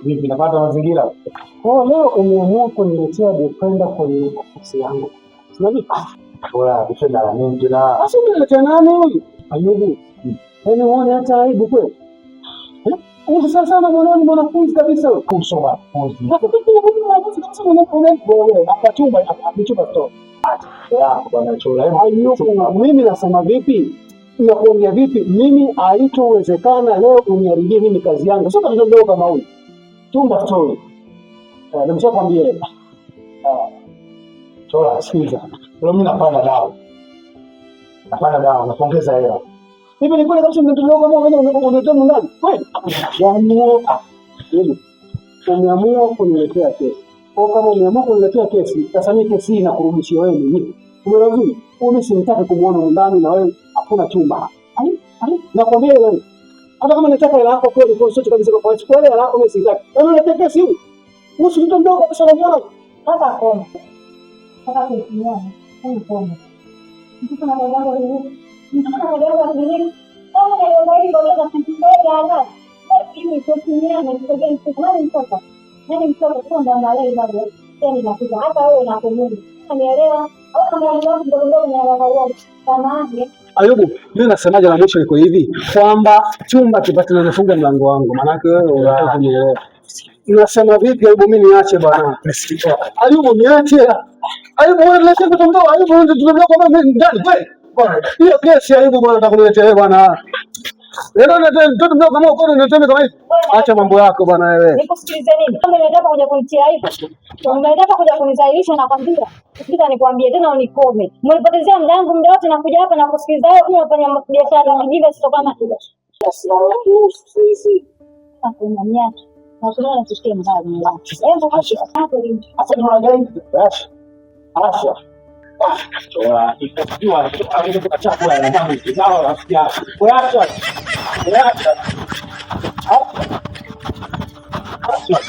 Vipi napata mazingira? Kwa leo umeamua kuniletea defender kwenye ofisi yangu. Unajua? Bora defender la nini tena? Sasa umeniletea nani huyu? Ayubu. Yaani uone hata aibu kweli? Huyu sasa sana mwanao ni mwanafunzi kabisa huyu. Kusoma mwanafunzi. Sasa vipi huyu mwanafunzi kabisa mwanafunzi wewe hapa chumba hapa chumba store. Bwana Chola, hebu Ayubu, mimi nasema vipi? Nakuambia vipi? Mimi haitowezekana leo uniharibie mimi kazi yangu. Sio tatizo dogo kama huyu. Chumba story. Nimeshakwambia. Chola, sikiliza. Leo mimi napanda dau. Napanda dau, napongeza hela. Hivi ni kweli kabisa mtoto mdogo kama wewe unatoa ndani? Kweli? Umeamua umeamua kuniletea kesi. Kwa kama umeamua kuniletea kesi, sasa mimi kesi hii nakurudishia wewe mwenyewe. Umeelewa vizuri? Mimi simtaki kumuona ndani na wewe hakuna chumba. Ai, ai, nakwambia wewe. Hata kama nataka hela yako kweli, kwa sio kabisa kwa kwa hela yako mimi sitaki. Wewe unaletea kesi hii. Wewe si mtoto mdogo kabisa unamuona. Kaka koma. Kaka kuiona. Huyu koma. Mtoto na mwanangu hivi. Mtoto na mwanangu hivi. Kama na hivi kwa sababu mimi kutumia na mtoto mtoto nani mtoto? Nani mtoto kwa ndo angalia hivyo. Tena nakuja hata wewe nakumuni. Unanielewa? Au kama mwanangu mdogo mdogo na angalia. Samahani. Ayubu, mimi nasemaje la mwisho liko hivi kwamba chumba kipate na nafunga mlango wangu, maanake wewe unataka kunielewa. Nasema vipi Ayubu, mimi niache bwana. Ayubu niache. Ayubu wewe unaletea mtoto mdogo, Ayubu wewe mtoto mdogo kama mimi ndani kweli? Bwana, hiyo kesi Ayubu bwana atakuletea wewe bwana. Leo unaletea mtoto mdogo kama uko unaletea kama hivi. Acha mambo yako bwana wewe. Nikusikilize nini? Kama umetaka kuja kunitia aibu, umetaka kuja kunizalilisha nakwambia. Sikiza nikwambie tena unikome. Umenipotezea muda wangu muda wote nakuja hapa na kusikiliza wewe kuma unafanya biashara ya kijinga sio kama Sasa ni unajai. Asha. Asha. Chola, jua, chakula na damu. Sawa rafiki yako. Asha. Asha. Asha.